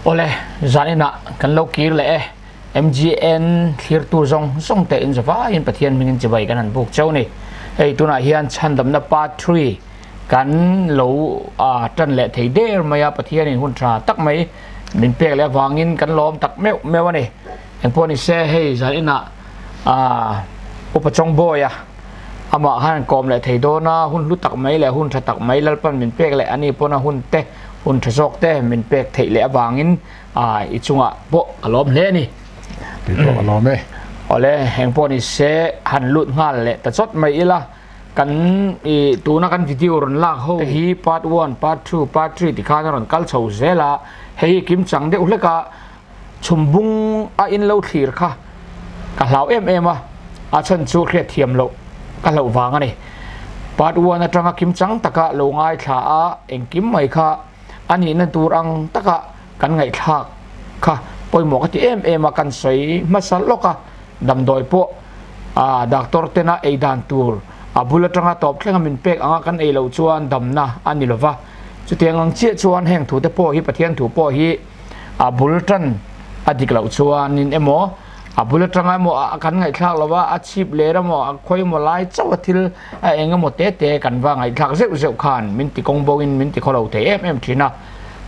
Awle, zaninah kan lo kir leh e. MGN thlirtu zawng zawng te in zavaiin Pathian hmingin chibai kan han buk cheu ni. Hei tunah hian chhandamna part 3 kan lo tan leh thei der mai a, Pathianin hun tha tak mai min pek leh avangin kan lawm tak meuh meuh a ni. Engpawh ni se hei zaninah Upa Chawngbawi a amah khan kawm leh thei dawn a, hun hlu tak mai leh hun tha tak mai Lalpan min pek leh ani pawn a hun te hun tha zawk te min pek theih leh avangin i chungah pawh ka lawm hle a ni. Kei pawh ka lawm e. Awle, engpawh ni se han lut nghal leh ta chawt mai ila. Kan i tuna kan video rawn lak ho hi part one, part two, part three ti khan a rawn kal chho zel a, hei hi kim chang deuh hlek a, chhum bung a in lo thlir kha ka hlau em em a, a chhan chu hriat thiam loh ka hlauh vang a ni. Part one atanga kim chang taka lo ngaithla a, engkim mai kha a nihna tur ang taka kan ngaihthlak kha pawimawh ka ti em em a, kan sawi hmasa lawk a, damdawi pawh ah doctor tena ei dan tur a bul atanga tawp thlenga min pek anga kan ei loh chuan damna a ni lova, chutiang ang chiah chuan heng thute pawh hi Pathian thu pawh hi a bul tan a dik loh chuanin emaw a bul atanga emaw a kan ngaihthlak lova a chhip ler emaw a khawi emaw lai chauh a thil a eng emaw te te kan va ngaihthlak zeuh zeuh khan min ti kawng bo in min ti khaw lo thei em em thin a.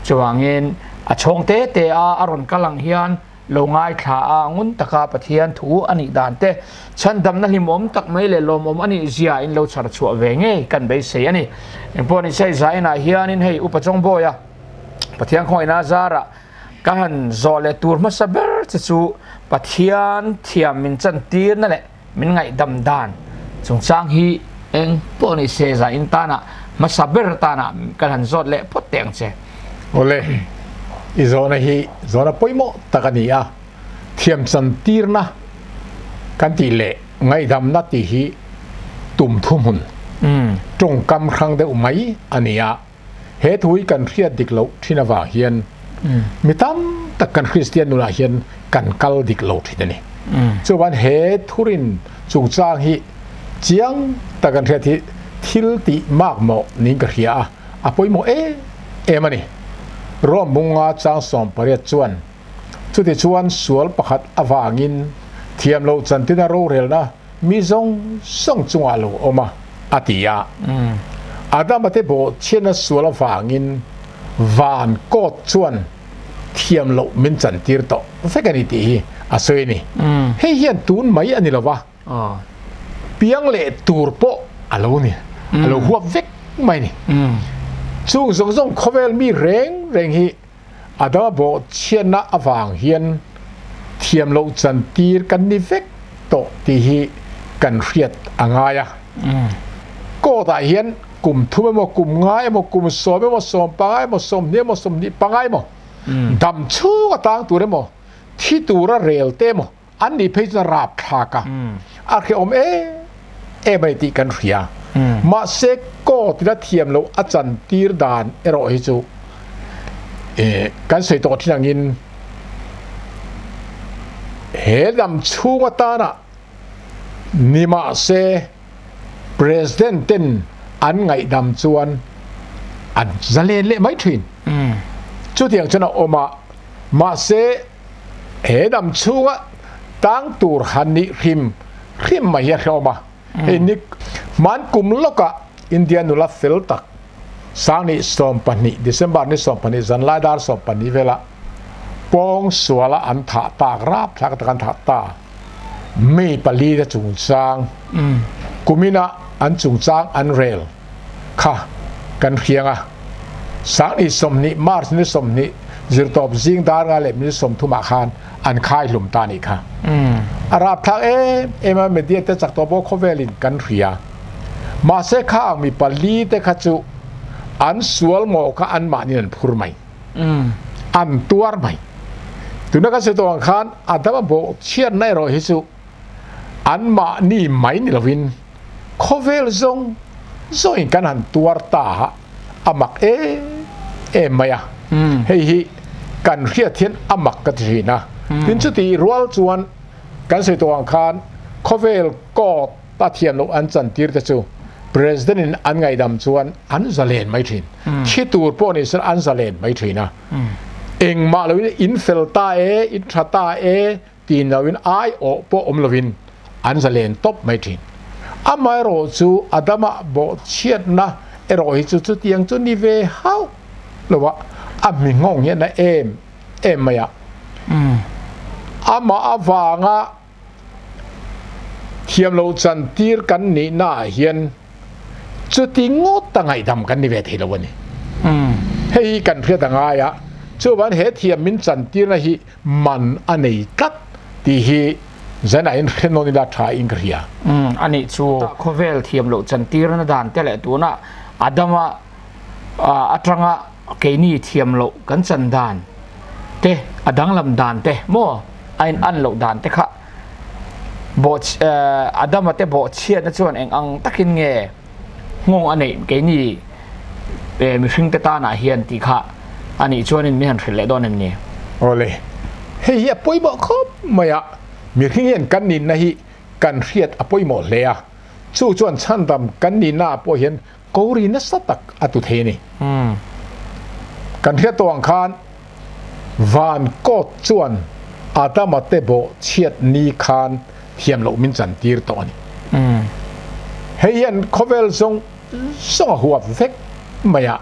Chuvangin a chhawng te te a a rawn kal ang hian lo ngaithla a, ngun taka Pathian thu a nih dan te, chhandamna hlimawm tak mai leh lawmawm a nih zia in lo chhar chhuah ve ngei kan beisei a ni. Engpawh ni se Zainah hianin hei Upa Chawngbawia Pathian khawngaihna zarah ka han zawh leh tur hmasa ber che chu Pathian thiam min chantirna leh Min ngaihdam dan chungchang hi eng pawh ni se zain tana hmasa ber tana kan han zawt leh phawt teh ang che. Awle, i zawhna hi zawhna pawimawh tak a ni a, thiamchan tirna kan tih leh ngaihdamna tih hi tum thuhmun tawngkam hrang deuh mai a ni a. He thu hi kan hriat dik loh thin avang hian mi tam tak kan Kristian nunah hian kan kal dik lo thin a ni. Chuvan he thurin chungchang hi chiang tak kan hriat hi thil tih makmawh niin ka hria a, a pawimawh em em a ni. Rome bunga chang 18 chuan chutichuan sual pakhat avangin thiam loh chantina rorelna mi zawng zawng chungah lo awm a, a ti a. Adama te bawhchhiatna sual avangin van kawt chuan thiam loh min chantir tawh vek a ni tih hi a sawi a ni. Hei hian tun mai a ni lo va, piang leh tur pawh a lo ni, a lo huap vek mai a ni. Chung zawng zawng khawvel mi reng reng hi Adama bawhchhiatna avang hian thiam loh chantir kan ni vek tawh tih hi kan hriat a ngai a. Court ah hian kum thum emaw, kum nga emaw, kum sawm emaw, sawm panga emaw, sawmhnih emaw, sawmhnih panga emaw, dam chhung a tang tur emaw, thi tura rel te emaw, an nih phei chuan rapthlak a, a hrehawm em em a ni tih kan hria. Mahse court ina thiam loh a chantir dan erawh hi chu kan sawi tawh thin angin he lam chhung atana ni mahse President ten an ngaihdam chuan an zalen leh mai thin. Chutiang chuan a awm a, mahse He dam chhunga tang tur han nih hrim hrim mai hi a hlawm a. Hei ni hman kum lawkah India nula fel tak Sangni 12, December ni 12 zanlai dar 12 vela pawng suala an thah tak rapthlak tak an thah ta mi pali te chungchang kumina an chungchang an rel kha kan hriang a. Sangni 20 March ni 20 zirtawp zing dar nga leh minute 30 ah khan an khai hlum ta nih kha. A rapthlak em em a media te chak tawh pawh khawvel in kan hria. Mahse kha ang mi pali te kha chu an sual maw kha an mahni an phur mai. An tuar mai. Tuna kan sawi tawh ang khan Adama bawh chhiatna erawh hi chu an mahni mai ni lovin khawvel zawng zawngin kan han tuar ta a, a mak em em mai a. Hei hi kan hriat hian a mak ka ti thin a. Tin chutih rual chuan kan sawi tawh ang khan khawvel court a thiam loh an chantir te chu President in an ngaihdam chuan an zalen mai thin. Thi tur pawh ni sela an zalen mai thin a. Engmah loin in fel ta e, in tha ta e ti loin ai awh pawh awm loin an zalen tawp mai thin. Amaherawh chu Adama bawhchhiatna erawh hi chu chutiang chu ni ve hauh lo a, a hminghawng hian a em em mai a. Amah avanga Thiam loh chantir kan nihna ah hian chuti ngawt a ngaihdam kan ni ve thei lo a ni. Hei hi kan hriat a ngai a, chuvan he thiam min chantirna hi man a nei tlat tih hi zanah in hre nawn ila tha in ka hria. A nih chu khawvel thiam loh chantirna dan te leh tuna Adama atanga keini thiam loh kan chan dan te a danglam dan te maw a in an loh dan te kha bawh Adama te bawh chhiatna chuan eng ang takin nge nghawng a neih keini mihring te tanah hian tih kha a nih chuanin min han hrilh leh dawn em ni? Awle, hei hi a pawimawh khawp mai a, mihring hian kan nihna hi kan hriat a pawimawh hle a, chu chuan chhandam kan nihna ah pawh hian Ko ri nasa tak a tu thei a ni. Kan hriat tawh ang khan van kawt chuan Adama te bawh chhiat ni khan thiam loh min chan tir tawh a ni. Hei hian khawvel zawng zawng a huap vek mai a,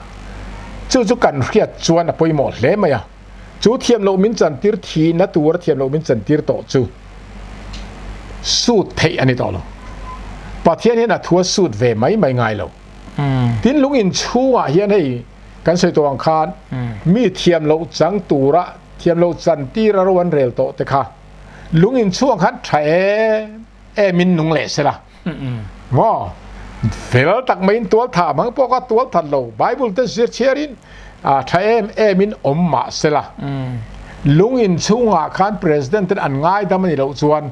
chu chu kan hriat chuan a pawimawh hle mai a. Chu thiam loh min chan tir thihna tura thiam loh min chan tir tawh chu sut theih a ni tawh lo. Pathian hian a thu a sut ve mai mai ngai lo. Tin lung in chhungah hian hei kan sawi tawh ang khan mi thiam loh chang tura thiam loh chan tira ro an rel tawh te kha lung in chhungah khan tha em em in nung leh sela. Maw? Fel tak maiin tual thah hmang pawh kha tual that lo. Bible te zir chhiarin a tha em emin awm mah sela. Lung in chhungah khan President ten an ngaidam a nih loh chuan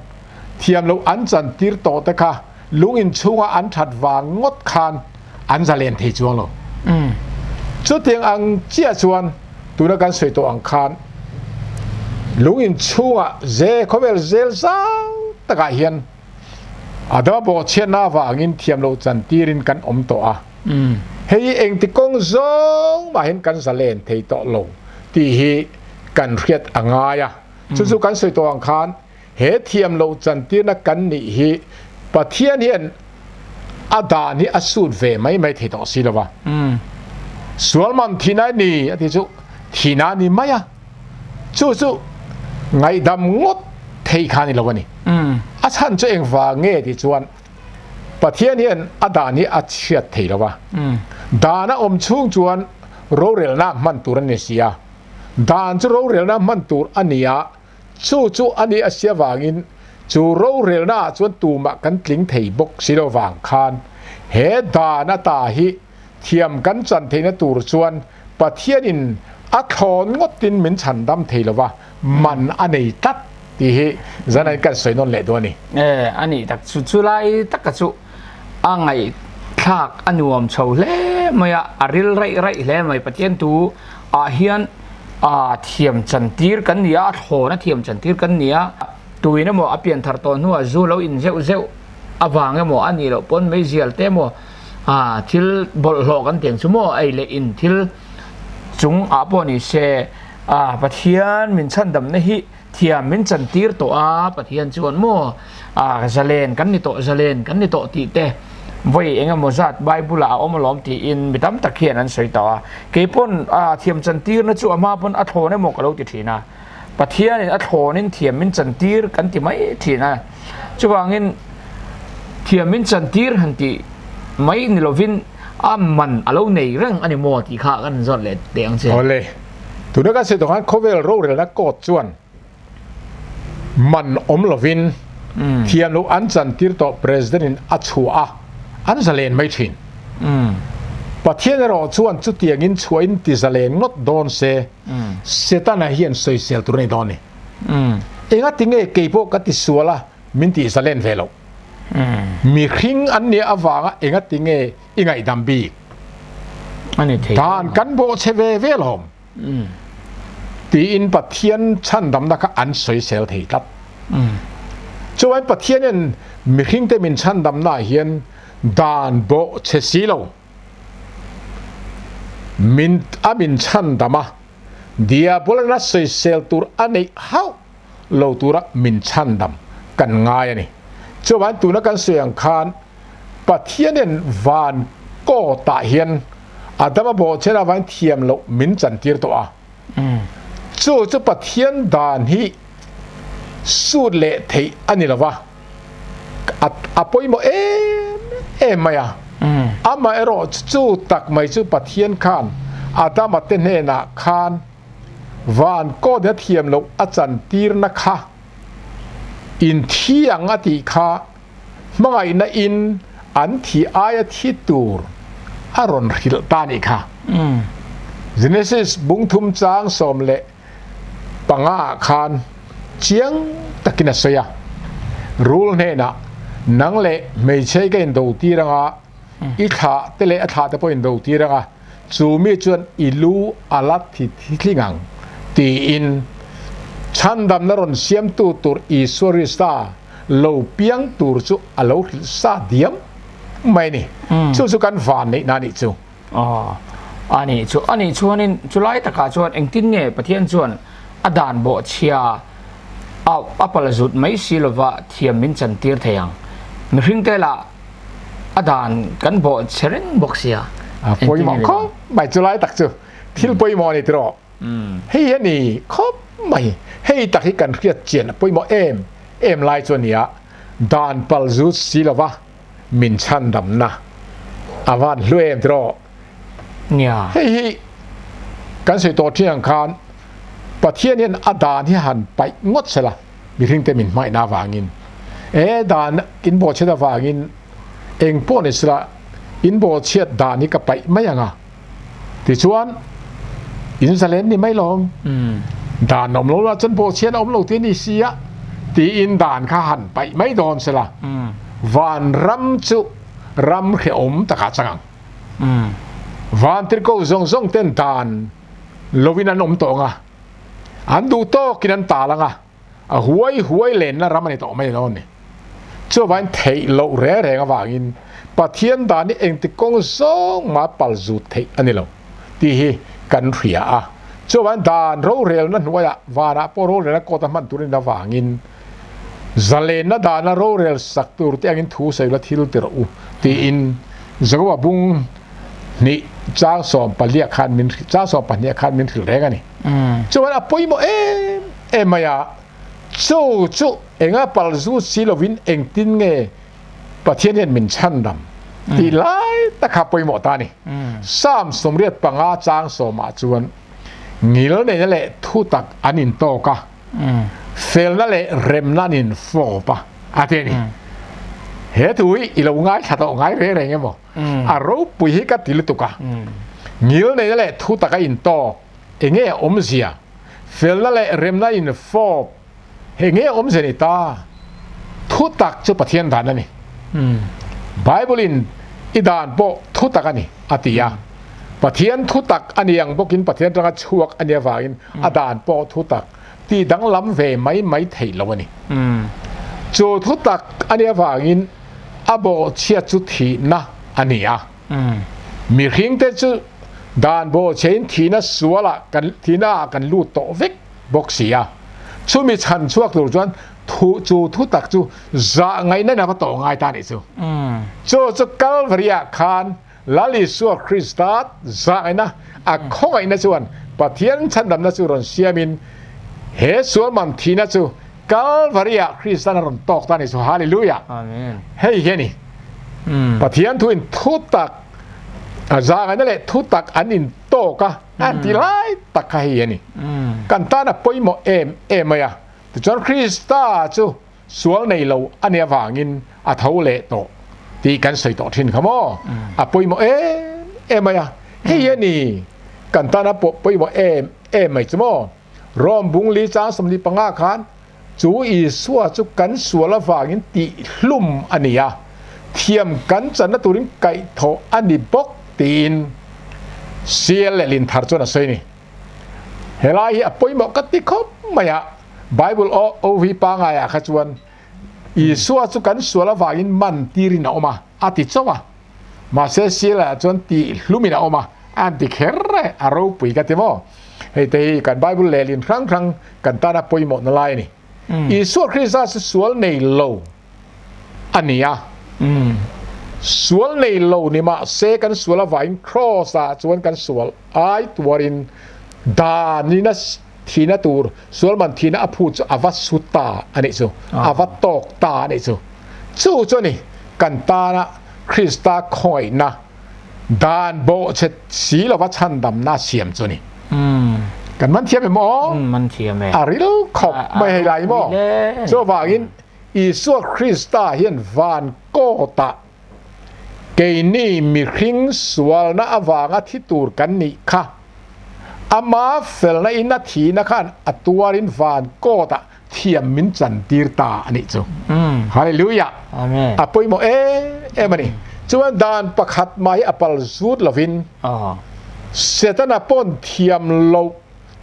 thiam loh an chan tir tawh te kha lung in chhunga an that vang ngawt khan an zalen thei chuang lo. Chutiang ang chiah chuan tuna kan sawi tawh ang khan lung in chhungah ze khawvel zel zau takah hian A dama bawhchhiatna avangin thiam loh chantirin kan awm tawh a, hei hi engti kawng zawng mahin kan zalen thei tawh lo tih hi kan hriat a ngai a. Chu chu kan sawi tawh ang khan he thiam loh chantirna kan nih hi Pathian hian a dan hi a sut ve mai mai thei tawh si lo va. Sual man thihna a ni a ti chu thihna a ni mai a. Chu chu ngaihdam ngawt thei kha a ni lo a ni. A chhan chu engvang nge tih chuan Pathian hian a dan hi a chhiat thei lo a. Dan a awm chhung chuan rorelna hman tur a ni si a. Dan chu rorelna hman tur a ni a, chu chu a nih a sia vangin chu rorelna ah chuan tumah kan tling thei bawk si lo vang khan he dan ata hi Thiam kan chan theihna tur chuan Pathianin a thlawn ngawtin min chhandam thei lo va, man a nei tlat tih hi zanain kan sawi nawn leh duh a ni. E, a nih tak chu, chulai taka chu a ngaihthlak a nuam chho hle mai a, a ril raih raih hle mai. Pathian tu ah hian a thiam chantir kan ni a, a thlawn a thiam chantir kan ni a, tuin emaw a pianthar tawh hnuah zu lo in zeuh zeuh avang emaw a nih loh pawn meizial te emaw A thil bawlhhlawh kan tih ang chu maw ei leh in thil chung ah pawh ni se a Pathian min chhandamna hi thiam min chantir tawh a Pathian chuan maw a zalen kan ni tawh zalen kan ni tawh tih te vawi eng emaw zat Bible ah a awm alawm tiin mi tam tak hian an sawi tawh a keipawn a thiam chantirna chu a hma pawn a thlawn emaw ka lo ti thin a Pathianin a thlawnin thiam min chantir kan ti mai thin a, chuvangin thiam min chantir han tih mai ni lovin a man a lo nei reng a ni maw tih kha kan zawt leh teh ang che. Awle, tuna kan sawi tawh khan khawvel rorelna court chuan man awm lovin thiam loh an chantir tawh President in a chhuah a, an zalen mai thin. Pathian erawh chuan chutiangin chhuahin ti zalen ngawt dawn se, Setana hian sawisel tur a ni dawn ni. Enga tinge kei pawh ka ti sual a min tih zalen ve loh. Mihring an nih avanga enga tinge i ngaihdam bik. Dan kan bawh che ve ve lawm. Tiin Pathian chhandamna kha an sawisel thei tlat. Chuan Pathianin mihringte min chhandamnaah hian dan bawh che si lo min a min chhandam a, Diabolana sawisel tur a neih hauh lo tura min chhandam kan ngai a ni. Chuan tuna kan sawi ang khan Pathianin van kawtah hian Adama bawhchhiat avangin thiam loh min chantir tawh a. Chu chu Pathian dan hi sut leh theih a ni lo va, a pawimawh em em mai a. Amaherawh chu tak mai chu Pathian khan Adama te hnenah khan van kawt a thiam loh a chantirna kha inthi ang a tih kha hmangaihna in an thi aia thi tur a rawn hrilh ta nih kha. Genesis bungthum chang 15 ah khan chiang takin a sawi a, Rul hnenah nang leh hmeichhei ka indo tir anga, i thlah te leh a thlah te pawh indo tir anga, chu mi chuan i lu a la thi thling ang tiin chhandamna rawn siamtu tur Isua Krista lo piang tur chu a lo hrilh sa diam mai a ni. Chu chu kan van neihna a nih chu. Aw, a nih chu. A nih chuanin chulai takah chuan engtin nge Pathian chuan a dan bawhchhia a a pal zut mai si lova thiam min chantir thei ang? Mihringte lah a dan kan bawhchhe reng bawk sia. A pawimawh khawp mai chulai tak chu. Thil pawimawh a ni tiraw? Hei a ni khawp mai. Hei tak hi kan hriat chian a pawimawh em em lai chu a ni a, dan pal zut si lova min chhandamna a van hlu em tiraw? Nia. Hei hi kan sawi tawh thin ang khan Pathian hian a dan hi han paih ngawt sela mihringte min hmaihna avangin e dan in bawhchhiat avangin eng pawh ni sela in bawhchhiat dan hi ka paih mai ang a. Tichuan, in zalen ni mai lawm. Dan awm lo la chuan bawhchhiat a awm lo tih a ni si a, tiin dan kha han paih mai dawn se la, vanram chu ram hrehawm takah chang ang. Vantirhkoh zawng zawng ten dan lovin an awm tawh ang a, an duh tawkin an tal ang a, A huai huai lenna ram a ni tawh mai lo a ni. Chuvangin theih loh reng reng avangin Pathian dan hi engti kawng zawng mah pal zut theih a ni lo tih hi kan hria a. Chuvangin dan rorelna hnuaiah vanah pawh rorelna kawta hman tur a nih avangin zalenna dana rorel sak tur te angin thu sawi la thil ti rawh u tiin Jakoba bung hnih chang 14 khan min chang 12 khan min hrilh reng a ni. Chuan a pawimawh em em mai a, chu chu enga pal zu si lovin engtin nge Pathian hian min chhandam tih lai tak kha pawimawh ta a ni. Psalm 85 chang sawmah chuan ngil neihna leh thutak an intawk a, felna leh remna an infawp a, a ti a ni. He thu hi i lo ngaithla tawh ngai reng reng emaw? A ropui hi ka ti lutuk a, ngil neihna leh thutak a intawk Enge a awmzia? Felna leh remna in fawp enge a awmzia ni ta? Thutak chu Pathian dan a ni. Bible in i dan pawh thutak a ni a ti a. Pathian thutak a ni ang bawkin Pathian atanga chhuak a nih avangin a dan pawh thutak tih danglam ve mai mai theih lo a ni. Chu thutak a nih avangin a bawhchhiat chu thihna a ni a. Mihringte chu dan bawhchhein thihna sualah kan thihnaah kan lut tawh vek bawk si a. Chumi chhan chhuak tur chuan thu chu thu tak chu zah ngaihna in a va tawh ngai ta nih chu. Chu chu Kalvari-ah khan Lal Isua Krista zah ngaihna a khawngaihna chuan Pathian chhandamna chu rawn siamin he sual man thihna chu Kalvari-ah Kristan a rawn tawk ta a ni chu. Hallelujah! Hei hi a ni. Pathian thu in thu tak a zangaina leh thu tak an in tawk a, an ti lai tak kha hei a ni. Kan tan a pawimawh em em mai a. Tichuan Krista chu sual nei lo a nih avangin a tho leh tawh tih kan sawi tawh thin kha maw? A pawimawh em em mai a. Hei hi a ni. Kan tan a pawimawh em em mai chu maw? Rom bung li chang 45 khan chu Isua chu kan sual avangin tihhlum a ni a, thiam kan channa turin kaihthawh a ni bawk tiin Sial leh Linthar chuan a sawi a ni. Helai hi a pawimawh ka ti khawp mai a, Bible OV pangaiah kha chuan. Isua chu kan sual avangin man tirin a awm a, a ti chauh a. Mahse Sialaiah chuan tih hlumin a awm a, a han ti kher e, a ropui ka ti maw? Hei te hi kan Bible lehlin hrang hrang kan tana pawimawhna lai a ni. Isua Krista chu sual nei lo a ni a. Sual nei lo ni mahse kan sual avangin Kraws ah chuan kan sual ai tuarin danin a thihna tur sual man thihna a phut chu a va su ta a nih chu, a va tawk ta a nih chu. Chu chu a ni kan tana Krista khawngaihna dan bawhchhe si lova chhandamna siam chu a ni. Kan man thiam em aw? Man thiam e. A ril khawp mai hei lai maw? Chuvangin Isua Krista hian van kawtah Keini mihring sualna avanga thi tur kan nih kha. Ama felna in a thihna khan a tuarin van kawtah thiam min chantir ta a nih chu. Hallelujah! Amen. A pawimawh em em a ni. Chuan dan pakhat mah hi a pal zut lovin Setana pawn thiam loh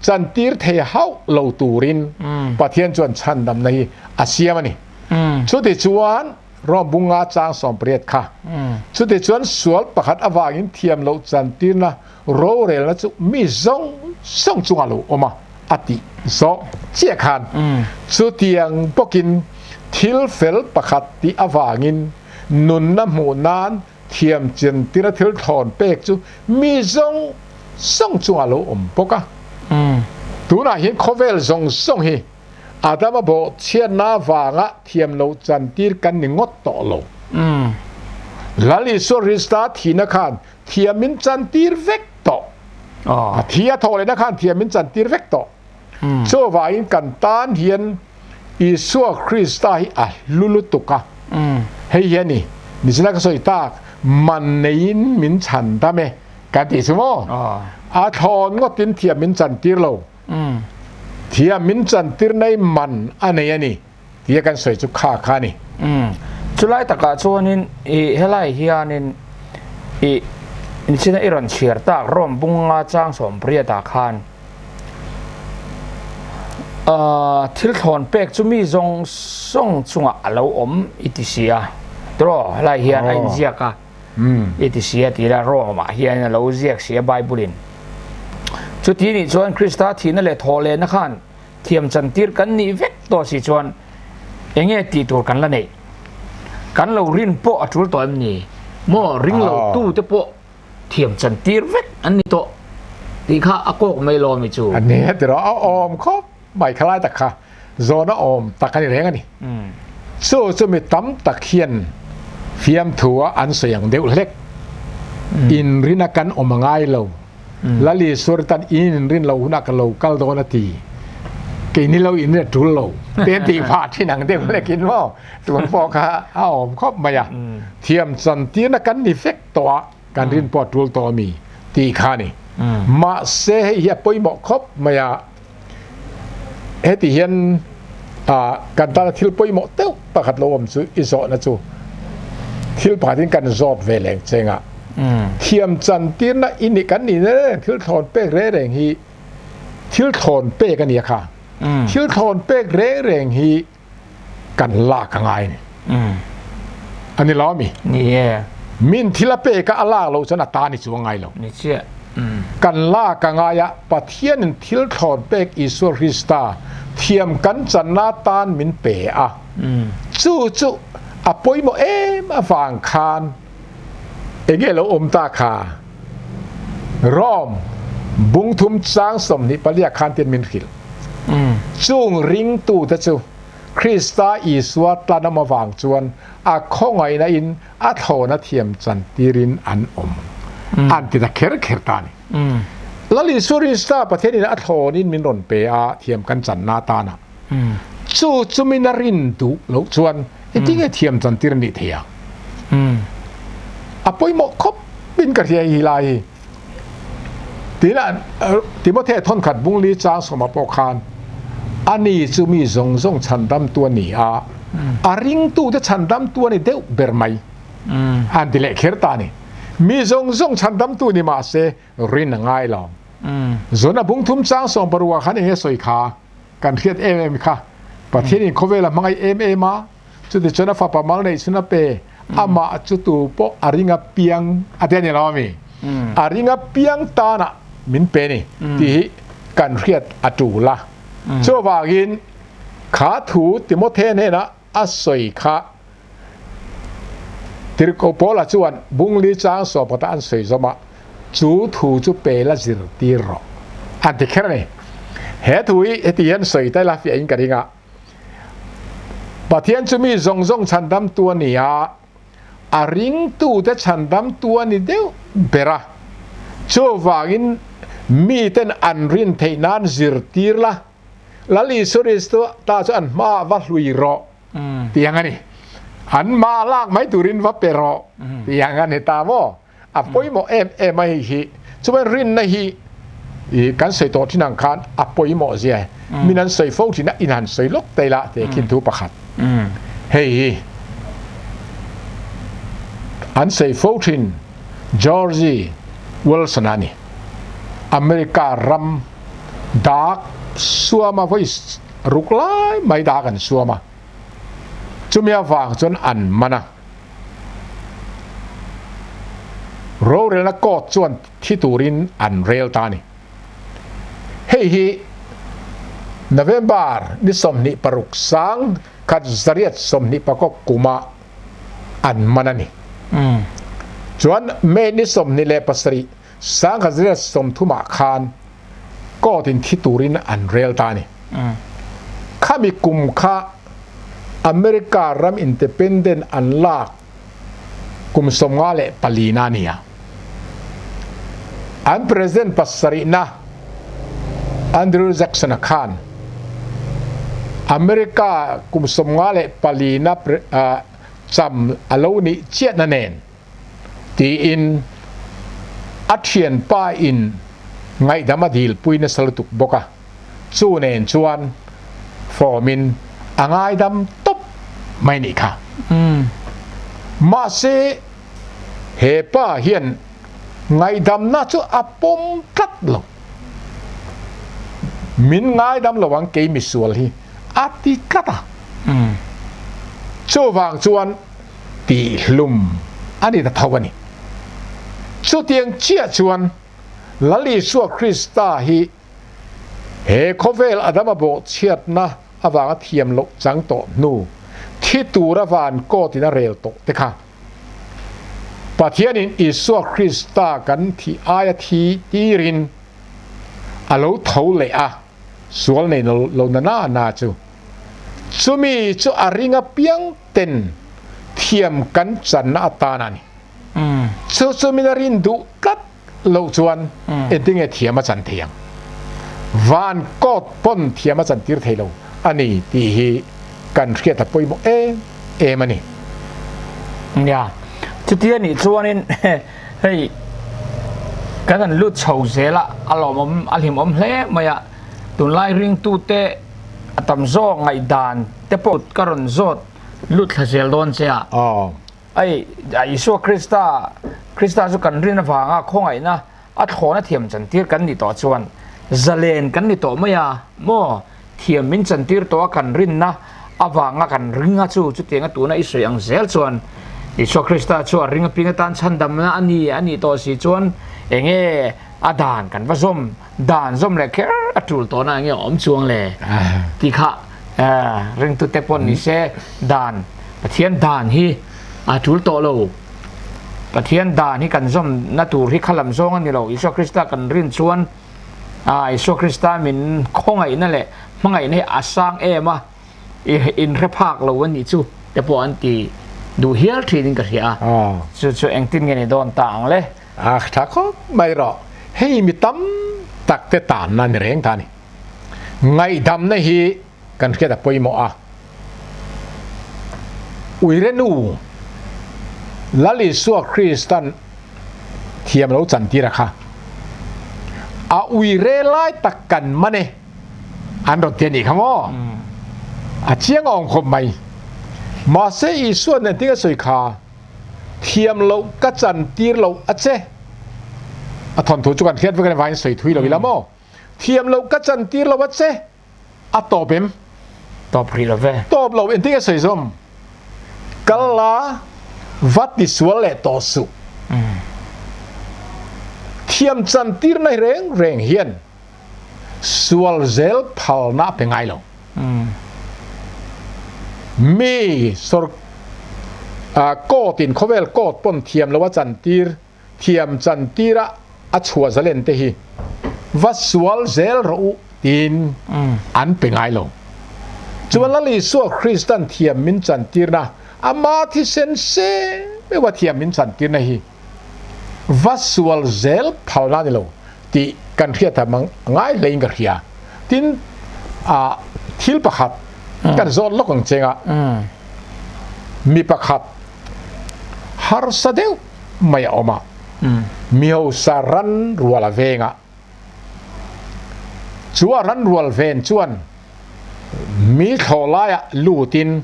chantir thei hauh lo turin Pathian chuan chhandamna hi a siam a ni. Chutichuan Rom bunga chang 18 kha. Chutichuan sual pakhat avangin thiam loh chantirna rorelna chu mi zawng zawng chungah lo awm a, a tih zawh chiah khan chutiang bawkin thil fel pakhat tih avangin nunna hmuh nan thiam chantirna thil thlawn pek chu mi zawng zawng chungah lo awm bawk a. Tunah hian khawvel zawng zawng hi Adama bawhchhiatna avanga thiam loh chantir kan ni ngawt tawh lo. Lal Isua Krista thihna khan thiam min chantir vek tawh. A thi a thawh lehna khan thiam min chantir vek tawh. Chuvangin kan tan hian Isua Krista hi a hlu lutuk a. Hei hi a ni, nichina ka sawi tak, man neiin min chhan dam e kan tih chu maw? A thlawn ngawtin thiam min chantir lo. Thiam min chantir nei man a nei a ni tia kan sawi chu kha kha a ni. Chulai takah chuanin i helai hianin i nichina i rawn chhiar tak Rome bunga chang 18 ah khan thil thlawn pek chu mi zawng zawng chungah a lo awm i ti si a tiraw helai hian a inziak a. I ti si a ti la, Rome ah hian a lo ziak si a Bible in. Chuti nih chuan Krista thihna leh thawh lehna khan thiam chantir kan nih vek tawh si chuan enge tih tur kan la neih? Kan lo rin pawh a tul tawh em ni? Maw ring lo tu te pawh thiam chantir vek an ni tawh tih kha a kawk mai lo ami chu? A ni a ti rawh, a awm khawp mai khalai tak kha zawn a awm tak a ni reng a ni. Chu chu mi tam tak hian fiamthu a an sawi ang deuh hlek. Inrin a kan awm a ngai lo. Lal Isua tan in inrin lo hunah ka lo kal dawn a ti. Keini lo inrin a tul lo. Te an tih phah thin ang deuh hlek in maw? Tun pawh kha a awm khawp mai a. Thiam chantirna kan ni vek tawh a. Kan rin pawh a tul tawh a mi tih kha a ni. Mahse hei hi a pawimawh khawp mai a. Heti hian kan tana thil pawimawh deuh pakhat lo awm chu i zawhna chu thil pakhatin kan zawt ve leng cheng a. Thiam chantirna i nih kan nih reng reng thil thlawn pek reng reng hi thil thlawn pek a nia kha. Thil thlawn pek reng reng hi kan lak a ngai a ni. A ni lo ami? Ni e. Min thil a pek a a lak loh chuan a ta ni chu a ngai lo. Ni chiah. Kan lak a ngai a, Pathianin thil thlawn pek Isua Krista thiam kan channa tan min pe a. Chu chu a pawimawh em avang khan enge lo awm ta kha? Rome bungthum chang 24 khan tian min hrilh. Chung ringtute chu Krista Isua tlanawm avang chuan a khawngaihna in a thlawna thiam chantirin an awm an ti ta kher kher ta a ni. Lal Isua Krista Pathianin a thlawnin min rawn pe a thiam kan channa atana chu chumin a rin duh loh chuan engtinge thiam chantir a nih thei ang? A pawimawh khawp in ka hria hi lai hi. Tina Timothea thawnkhat bungli chang sawma pawh khan ani chu mi zawng zawng chhandamtu a ni a, a ringtute chhandamtu a ni deuh ber mai an ti leh kher ta a ni. Mi zawng zawng chhandamtu ni mah se rin a ngai lo. Zuna bungthum chang 16 khan eng nge sawi kha kan hriat em em kha. Pathianin khawvela hmangaih em em a. Chutichuan a fapa mal neih chhun a pe, amah chu tu pawh a ring a piang a ti a ni lo ami? A ring a piang tanah min pe ni tih hi kan hriat a tul a. Chuvangin kha thu Timothe hnenah a sawi kha Tirhkoh Paula chuan Bungli chang sawpawta an sawi zawm a, chu thu chu pe la zirtir rawh an ti kher a ni. He thu hi heti hian sawi ta ila fiahin ka ring a, Pathian chu mi zawng zawng chhandamtu a ni a, a ringtute chhandamtu a ni deuh ber a, chuvangin miten an rin theih nan zirtir la, Lal Isua Krista ta chu an hmaah va hlui rawh tih ang a ni. An hma lak mai turin va pe rawh tih ang a ni ta maw? A pawimawh em em a hei hi. Chuan rinna hi kan sawi tawh thin ang khan a pawimawh zia min an sawi fo thin a, in han sawi lawk ta ila tih khin thu pakhat. Hei hi an sawi fo thin George Wilson a ni. America ram dak suama vawi ruk lai mai dak an suam a, chumi avang chuan an man a. Rorelna court chuan thi turin an rel ta a ni. Hei hi November ni 26 1924 kuma an man a ni. Chuan May ni 27 1930 ah khan court in thi turin an rel ta a ni. Khami kum kha America ram independent an lak kum 54 na a ni a. An president pasarihna Andrew Jackson-a khan America kum 54 na cham a lo nih chiahna nen tiin a thianpa in ngaihdam a dilpui nasa lutuk bawk a, chu nen chuan form in a ngaidam tawp mai nih kha. Mahse he pa hian ngaihdamna chu a pawm tlat lo. Min ngaidam lo ang kei misual hi a ti tlat a. Chuvang chuan tihhlum a ni ta tho a ni. Chutiang chiah chuan Lal Isua Krista hi he khawvel Adama bawhchhiatna avanga thiam loh chang tawh hnu thi tura van kawtin a rel tawh te kha Pathianin Isua Krista kan thih aia thi tirin a lo tho leh a. Sual nei lo na na na chu chumi chu a ring apiang ten thiam kan channa atan a ni. Chu chu min a rin duh tlat loh chuan engtinge thiam a chan thei ang? Van kawt pawn thiam a chan tir thei lo a ni tih hi kan hriat a pawimawh em em a ni. Nia, chutia nih chuanin hei kan han lut chho zel a, a lawmawm a hlimawm hle mai a, tunlai ringtute a tam zawk ngaihdan te pawh ka rawn zawt lut thla zel dawn che a. Hei Isua Krista, Krista chu kan rin avanga khawngaihna a thlawna thiam chantir kan nih tawh chuan zalen kan ni tawh mai a maw? Thiam min chantir tawh a kan rinna avanga kan ring a chu chutianga tuna i sawi ang zel chuan Isua Krista chu a ring apiang atan chhandamna a ni a nih tawh si chuan enge a dan kan va zawm dan zawm leh kher a tul tawhna enge awm chuang le tih kha ringtute pawh ni se dan Pathian dan hi a tul tawh lo. Pathian dan hi kan zawmna tur hi khalam zawng a ni lo. Isua Krista kan rin chuan Isua Krista min khawngaihna leh hmangaihna hi a sang em a, inhre phak lo a nih chu te pawh an ti duh hial thinin ka hria a. Chu chu engtin nge ni dawn ta ang le? A tha khawp mai rawh. Hei mi tam tak te tanna ni reng ta a ni. Ngaihdamna hi kan hriat a pawimawh a. Uire nu Lal Isua Kristan thiam lo chantir a kha. A uire lai tak kan man e an rawn ti a nih kha maw? A chiang awm khawp mai. Mahse Isua nen tinge sawi kha thiam loh ka chantir loh a che. A thawnthu chu kan hriat vek a ni vangin sawi thui lo ila maw? Thiam loh ka chantir lo a che. A tawp em? Tawp rih lo ve. Tawp lo, engtin nge sawi zawm? Kal la, va tisual leh tawh suh. Thiam chantirna reng reng hian sual zel phalna a pe ngai lo. Mi sawr court in khawvel court pawn thiam lo a chantir thiam chantir a a chhuah zalen te hi va sual zel rawh u tiin an pe ngai lo. Chuan Lal Isua Kristan thiam min chantirna ama thisen se meuh a thiam min chantirna hi va sual zel phalna a ni lo tih kan hriat a ngai hlein ka hria. Tin, ah thil pakhat kan zawt lawk ang cheng a, mi pakhat harsa deuh mai a awm a, mi hausa ran rual a veng a, chu a ran rual ven chuan mi thlawh laiah lutin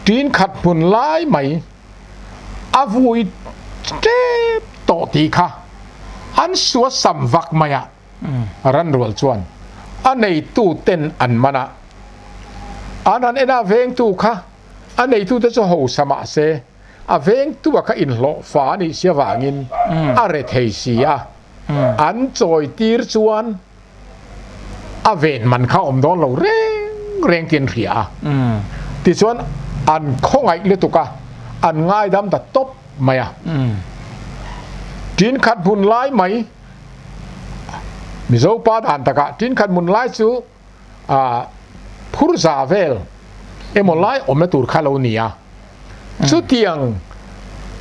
tin khat hmun lai mai a vui tep tawh tih kha an sua sam vak mai a, ran rual chuan a neitu ten an man a, an han en a vengtu kha a neitute chu hausa mah se a vengtu a kha inhlawh fa a nih si avangin a re thei si a, an chawi tir chuan a ven man kha awm dawn lo reng reng tih an hria a. Tichuan an khawngaih lutuk a, an ngaidam ta tawp mai a. Tin khat hmun lai mai, Mizo pa dan takah tin khat hmun lai chu phur za vel emaw lai awmna tur kha lo ni a. Chutiang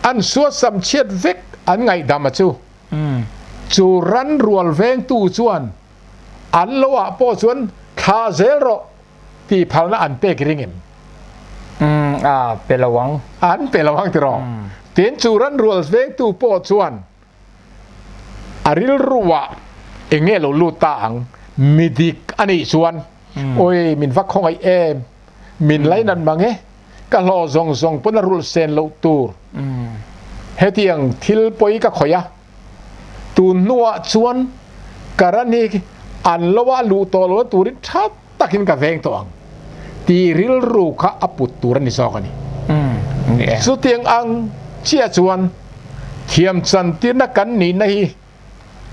an suasam chhiat vek an ngaihdam a chu. Chu ran rual vengtu chuan an lo ah pawh chuan thlah zel rawh tih phalna an pek ring em? A pe lo ang. An pe lo ang tiraw? Tin, chu ran rual vengtu pawh chuan a rilru ah eng nge lo lut ta ang? Mi dik a nih chuan, Awi, min va khawngaih em? Min lainat mang e? Ka hlawh zawng zawng pawn a rulh sen loh tur. Hetiang thil pawi ka khawih a, tun hnuah chuan ka ran hi an lo a luh tawh lohna turin tha takin ka veng tawh ang tih rilru kha a put tur a ni zawk a ni. Chutiang ang chiah chuan thiam chantirna kan nihna hi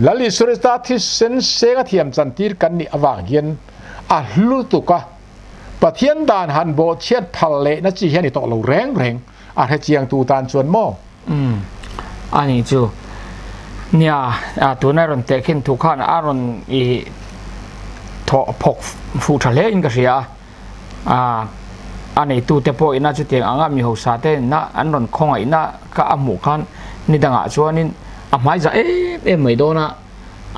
Lal Isua thisen senga thiam chantir kan nih avang hian a hlu tuk a, Pathian dan han bawhchhiat phal lehna chi hi a ni tawh lo reng reng, a hrechiangtu tan chuan maw? Umm, a nih chu. Nia, tuna rawn tehkhin thu khan a rawn i thawh phawk fuh tha hle in ka hria a, a neitute pawh ina chutiang anga mi hausa te na an rawn khawngaihna kha a hmuh khan ni dangah chuanin a hmai za em em mai dawn a,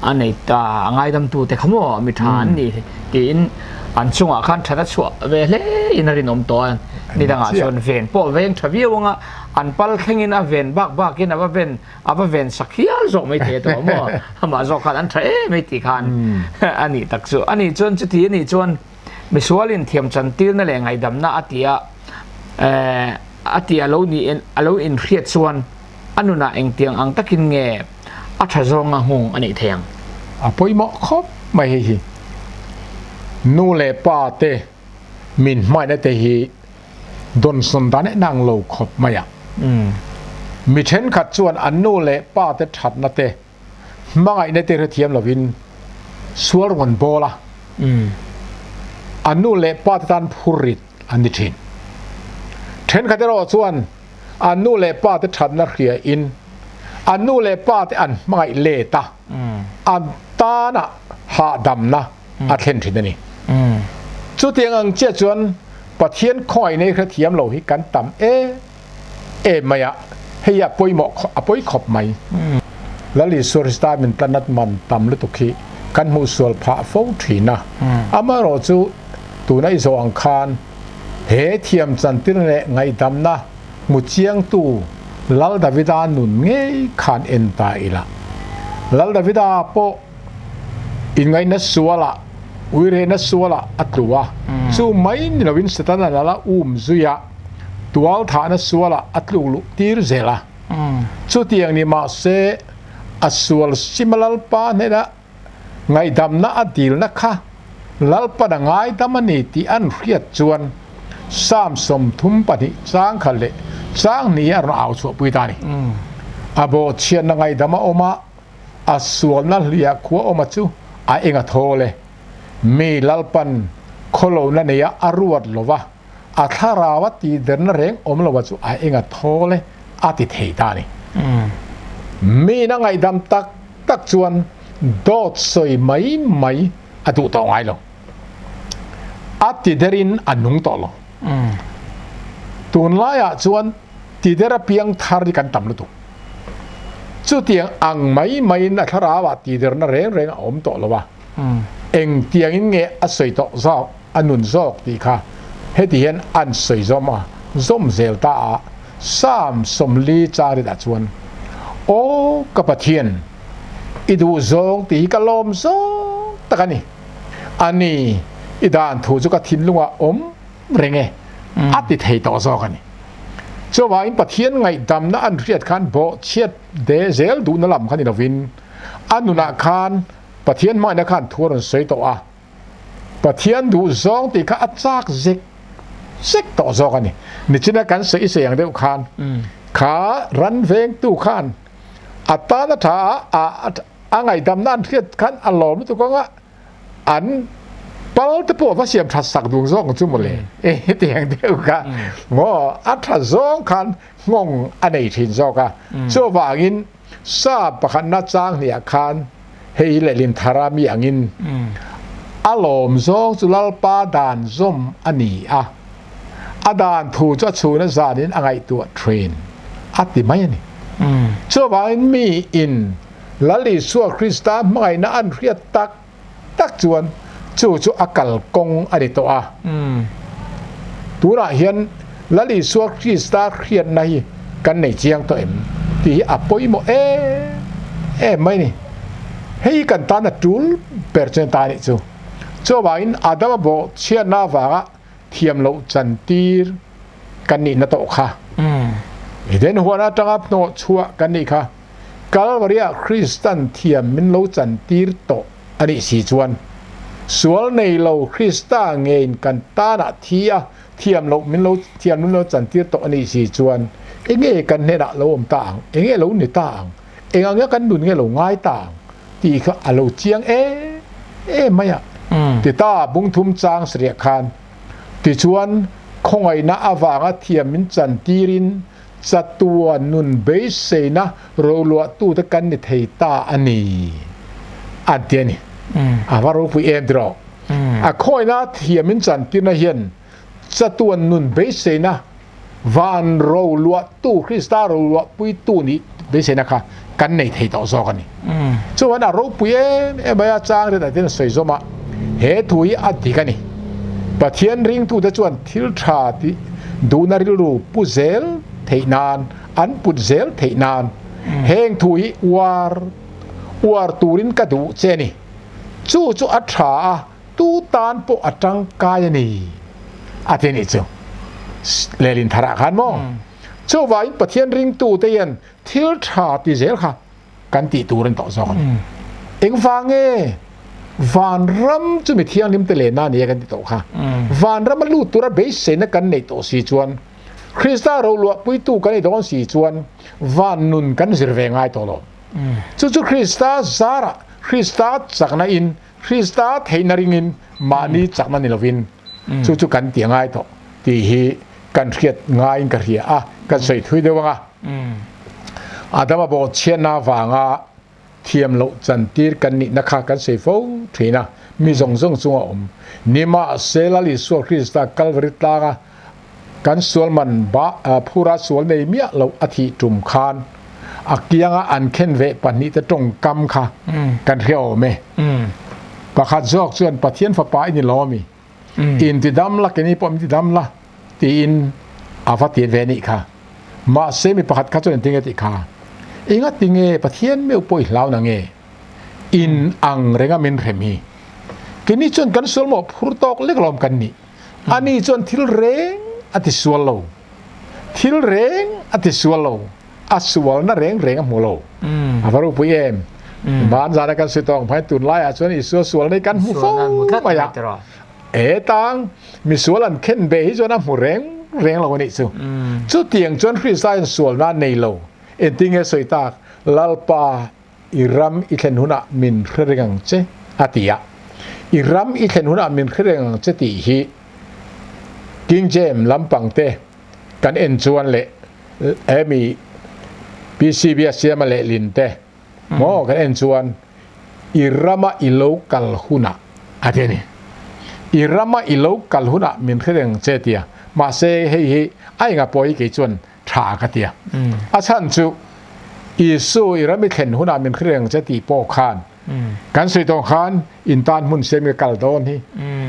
a nei ta a ngaidamtu te kha maw mi tha an ni tiin an chungah khan that a chhuah ve hle in a rinawm tawh a, ni dangah chuan ven pawh veng tha viau anga an pal thlengin a ven bak bakin a va ven a va ven sak hial zawk mai thei a tawh maw amah zawk khan an tha em mai tih khan a nih tak chu a nih chuan chuti a nih chuan misualin thiam chantirna leh ngaihdamna a ti a a ti a lo ni a lo inhriat chuan a nunah engtiang ang takin nge a tha zawnga nghawng a neih thei ang. A pawimawh khawp mai hei hi. Nu leh pa te min hmaihna te hi dawnsawn dan en ang lo khawp mai a. Mi thenkhat chuan an nu leh pa te thatna te hmangaihna te hrethiam lovin sual rawn bawl a, an nu leh pa te tan phurrit an ni thin. Thenkhat erawh chuan an nu leh pa te thatna hria in an nu leh pa te an hmangaih let a, an tana hahdamna a thlen thin a ni. Chutiang ang chiah chuan Pathian khawngaih nei hrethiam lo hi kan tam em em mai a, hei a pawimawh a pawi khawp mai. Lal Isua Krista min tlanat man tam lutuk hi kan hmuh sual phah fo thin a, amaherawh chu tuna i zawh ang khan he thiam chantir leh ngaihdamna hmu chiangtu Lal Davida nun ngei khan en ta ila. Lal Davida pawh inngaihna sualah, uirehna sualah a tlu a, chu mai ni loin Setana lala um zui a, tualthahna sualah a tluk luh tir zel a. Chutiang ni mahse, a sual sima Lalpa hnena ngaihdamna a dilna kha Lalpan a ngaidam a ni tih an hriat chuan Psalm 32 chang khat leh chang hnih a rawn au chhuahpui ta a ni. A bawhchhiatna ngaihdam a awm a, a sualna hliah khua awma chu a eng a thawl e. Mi Lalpan khawlohna neia a ruat lo va, a thlarau a tihderna reng awm lo a chu a eng a thawl e a ti thei ta a ni. Miin a ngaihdam tak tak chuan dawt sawi mai mai a duh tawh ngai lo. A tiderin a nung tawh lo. Tunlaiah chuan tider apiang thar hi kan tam lutuk. Chutiang ang mai maiin a thlarauah tiderna reng reng a awm tawh lo a, engtiangin nge a sawi tawh zawk, a nun zawk tih kha heti hian an sawi zawm a, zawm zel ta a, Psalm 40 chang ritah chuan, Aw ka Pathian, i duh zawng tih hi ka lawm zawng tak a ni. A ni, i dan thu chu ka thinlungah awm reng e, a ti thei tawh zawk a ni. Chuvangin Pathian ngaihdamna an hriat khan bawhchhiat de zel duhna lam kha ni lovin, a nunah khan Pathian hmangaihna khan thu a rawn sawi tawh a, Pathian duh zawng tih kha a chak zek zek tawh zawk a ni. Nichina kan sawi sawi ang deuh khan kha ran vengtu khan a tan a tha a, a ngaihdamna an hriat khan a lawm lutuk ang a, an pal te pawh va siam that sak dun zawk ang chu mawle hetiang deuh kha maw a tha zawng khan nghawng a nei thin zawk a chuvangin sa pakhatna chang hniah khan hei lehlin thara mi angin a lawm zawng chu Lalpa dan zawm a ni a a dan thu chu a chhuna zanin a ngaihtuah thin a ti mai a ni chuvangin mi in Lal Isua Krista hmangaihna an hriat tak tak chuan chu chu a kalkawng a ni tawh a. Tunah hian Lal Isua Krista hriatna hi kan nei chiang tawh em tih hi a pawimawh em em mai ni. Hei kan tan a tul ber chuan ta a nih chu. Chuvangin Adama bawhchhiatna avanga thiam loh chantir kan nihna tawh kha. Eden huan atanga hnawh chhuah kan nih kha. Kalvaria Kristan thiam min lo chantir tawh a nih si chuan, sual nei lo Krista ngeiin kan tanah thi a thiam loh min lo thiam min lo chantir tawh a nih si chuan, enge kan hnenah lo awm ta ang, enge lo ni ta ang, eng anga kan nun nge lo ngai ta ang tih kha a lo chiang em em mai a. Tita bungthum chang sarih khan tichuan khawngaihna avanga thiam min chantirin chatuan nun beiseina roluahtute kan ni thei ta a ni, an ti a ni. A va ropui em tiraw? A khawina thiamin chantirna hian chatuan nun beiseina van roluahtu, Krista roluahpuitu nih beiseina kha kan nei thei tawh zawk a ni. Chuan a ropui em em mai a, chang riatah te hian a sawi zawm a, he thu hi a dik a ni. Pathian ringtute chuan thil tha tih duhna rilru pu zel theih nan, an put zel theih nan heng thu hi uar uar turin ka duh che a ni. Chu chu a tha a, tu tan pawh a tangkai a ni, a ti a nih chu. Lehlin tharah khan maw? Chuvangin Pathian ringtute hian thil tha ti zel kha kan tih tur an tawh zawk a ni. Engvang nge vanram chu mi thianghlim te lenna a ni a kan ti tawh kha. Vanram a lut tura beiseina kan neih tawh si chuan Krista roluahpuitu kan ni dawn si chuan van nun kan zir ve ngai tawh lo. Chu chu Krista zarah, Krista chakna in, Krista theihna ringin mahni chakna ni lovin chu chu kan ti a ngai tawh tih hi kan hriat ngaiin ka hria a, kan sawi thui deuh ang a. Adama bawhchhiatna avanga thiam loh chantir kan nihna kha kan sawi fo thin a, mi zawng zawng chunga awm. Nimahse Lal Isua Krista Kalvari tlanga kan sual man phura sual nei miah loh a thih tum khan a kianga an khen veh pahnihte tawngkam kha kan hria awm e. Pakhat zawk chuan Pathian fapa i ni lo ami? Intidam la keni pawh min tidam la tiin a va ti ve nih kha. Mahse mi pakhat kha chuan engtin nge tih kha? Engati nge Pathian meuh pawh i hlau na nge? In ang renga min hrem hi. Keni chuan kan sual mawh phur tawk lek lawm kan nih. Ani chuan thil reng a ti sual lo. Thil reng a ti sual lo. A sualna reng reng a hmu lo. A va ropui em. Van zana kan sawi tawng phai tunlaiah chuan Isua sualna hi kan hmu fo mai a. He tang misual an khen beh hi chuan a hmu reng reng lo a nih chu. Chutiang chuan Krista in sualna a nei lo. Engtin nge sawi tak? Lalpa, i ram i thlen hunah min hre reng ang che, a ti a. I ram i thlen hunah min hre reng ang che tih hi King James lampang te kan en chuan leh hemi PC Biasiama lehlin te maw kan en chuan i rama i lo kal hunah a ti a ni. I rama i lo kal hunah min hre reng che tia. Mahse hei hi a enga pawh hi kei chuan tha ka tia. A chhan chu Isu i ram i thlen hunah min hre reng che tih pawh khan kan sawi tawh khan in tan hmun siam ka kal dawn hi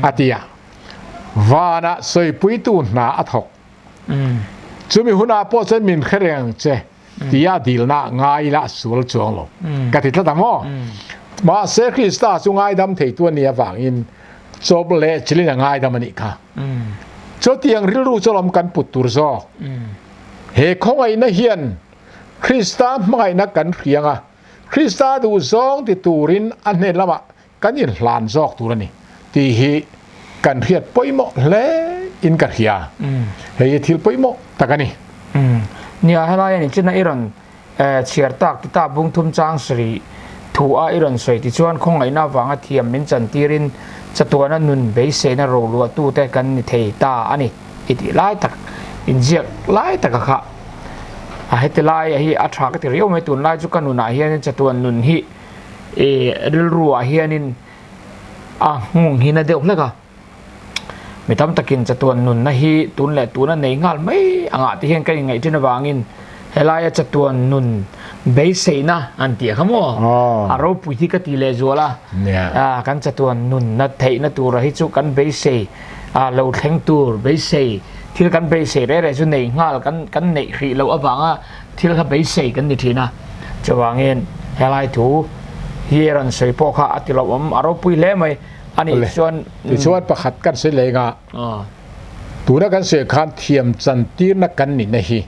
a tia. Vanah sawipuitu hna a thawk. Chumi hunah pawh chuan min hre reng che tia dilna ngai ila a sual chuang lo ka ti tlat ang aw. Mahse Krista chu ngaidam theitu a nih avangin chawp leh chilin a ngaidam a nih kha. Chutiang rilru chu lawm kan put tur zawk. He khawngaihna hian Krista hmangaihna kan hriang a, Krista duhzawng ti turin a hnen lamah kan inhlan zawk tur a ni tih hi kan hriat pawimawh hle in ka hria. Hei hi thil pawimawh tak a ni. Nia, helai a ni china i rawn chhiar tak ti ta bung thum chang sarih thu a i rawn sawi ti chuan khawngaihna avanga thiam min chan tirin chatuana nun beiseina roluah tute kan ni thei ta a ni i tih lai tak inziak lai taka kha a heti lai hi a tha ka ti riau mai tunlai chu ka nunah hianin chatuan nun hi I rilru ah hianin a nghawng hi na deuh hlek a, mi tam takin chatuan nunna hi tun leh tuna nei nghal mai angah te hian ka inngaih thin avangin helaia chatuan nun beiseina an tih kha maw a ropui hi ka ti leh zual a, kan chatuan nunna theihna tura hi chu kan beisei lo thleng tur beisei thil kan beisei reh reh chu nei nghal kan kan neih hrih loh avanga Thil kha beisei kan ni thin a, chuvangin helai thu hi a rawn sawi pawh kha a ti lo awm, a ropui hle mai a nih chuan. Tichuan pakhat kan sawi leng a, tuna kan sawi khan thiam chantirna kan nihna hi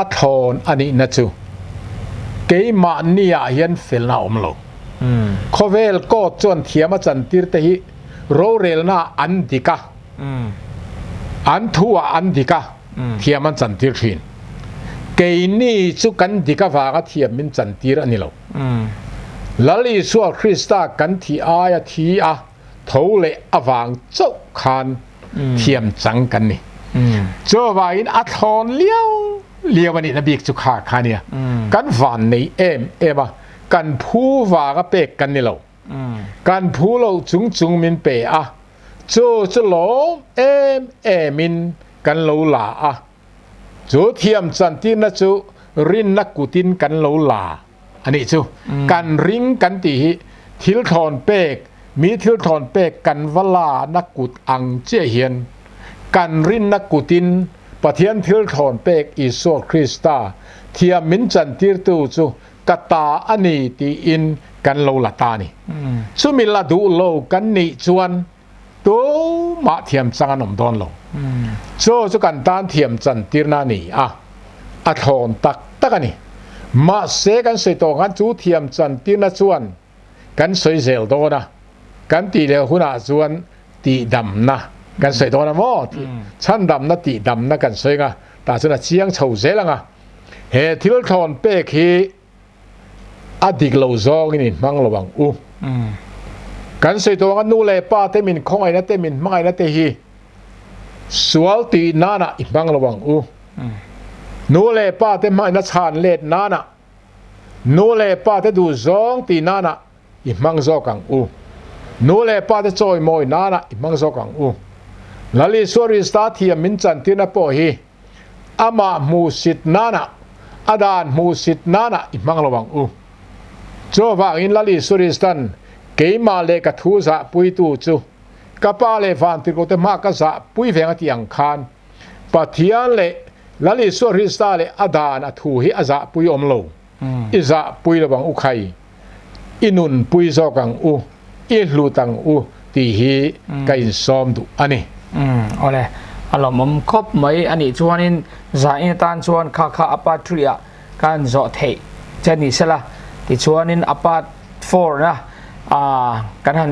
a thlawn a nihna chu keimahniah hian felna a awm lo. Khawvel court chuan thiam a chantir te hi rorelna an dik a, an thu ah an dik a, thiam an chantir thin. Keini chu kan dik avanga thiam min chantir a ni lo. Lal Isua Krista kan thih aia thi a tho leh avang chauh khan thiam chang kan ni. Chuvangin a thlawn liau liau a nihna bik chu kha kha nia. Kan van nei em em a, kan phu vanga pek kan ni lo. Kan phu lo chung chung min pe a, chu chu lawm em em in kan lo la a. Chu thiam chantirna chu rinna kutin kan lo la a nih chu. Kan ring kan tih hi thil thlawn pek, mi thil thlawn pek kan va la na kut ang chiah hian kan rinna kutin Pathian thil thlawn pek Isua Krista thiam min chantirtu chu ka ta a ni tiin kan lo la ta a ni. Chumi la duh lo kan nih chuan tumah thiam chang an awm dawn lo. Chu chu kan tan thiam chan tirna a ni a, a thlawn tak tak a ni. Mahse kan sawi tawh khan chu thiam chan tirna chuan kan sawi zel dawn a, kan tih leh hunah chuan tihdamna kan sawi dawn a maw? Chhandamna tihdamna kan sawi ang a, tah chuan a chiang chho zel ang a. He thil thlawn pek hi a dik lo zawngin in hmang lo ang u. Kan sawi tawh anga nu leh pa te min khawngaihna te min hmangaihna te hi sual tih nanah i hmang lo ang u. Nu leh pa te hmangaihna chhan let nanah, nu leh pa te duh zawng tih nanah i hmang zawk ang u. Nu leh pa te chawimawi nanah i hmang zawk ang u. Lal Isua Krista thiam min chantirna pawh hi amah hmuhsit nanah, a dan hmuhsit nanah i hmang lo ang u. Chuvangin Lal Isua Kristan keimah leh ka thu zahpuitu chu ka Pa leh Vantirhkohte hma ka zahpui veng a tih ang khan Pathian leh Lal Isua Krista leh a dan a thu hi a zahpui awm lo. I zahpui lo ang u khai, i nunpui zawk ang u, i hlut ang u tih hi ka insawm duh a ni. Awle, a lawmawm khawp mai a nih chuanin zain atan chuan kha kha a part three ah ka han zawh theih che ni sela, tichuanin a part four na A, kan han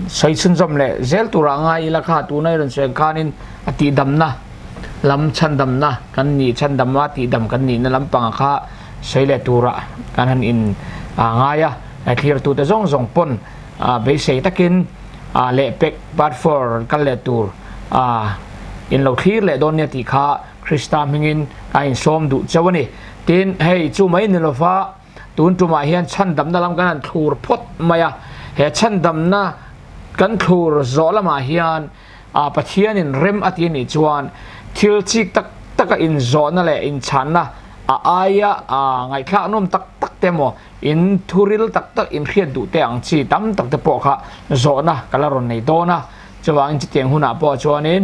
sawi chhunzawm leh zel turah ngai ila kha tuna i rawn sawi ang khanin a tihdamna lam chhandamna kan nih chhandama tihdam kan nihna lampanga kha sawi leh turah kan han in ngai a, thlirtute zawng zawng pawn beisei takin lehpek part four rawn kal leh tur in lo thlir leh dawn nia tih kha Krista hmingin a insawm duh chauh a ni. Tin, hei chu mai ni lova. Tun tumah hian chhandamna lam kan han thlur phawt mai a, he chhandamna kan thlur zawh lamah hian Pathianin rem a ti a nih chuan thil chik tak taka inzawhna leh inchhanna a aia ngaihthlak nawm tak tak te emaw in thuril tak tak inhriat duh te ang chi tam tak te pawh kha zawhna ka la rawn nei dawn a. Chuvangin chutiang hunah pawh chuanin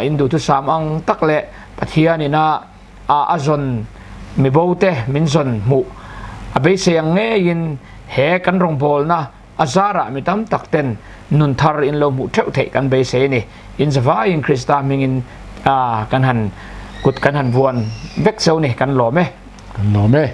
in duhthusam ang tak leh Pathianin a a a zawn mibo te min zawn hmuh a beisei ang ngeiin he kan rawngbawlna a zarah mi tam tak ten nun thar in lo hmuh theuh theih kan beisei a ni. In zavaiin Krista hmingin a kan han kut kan han vuan vek cheu ni kan lawm e. Kan lawm e.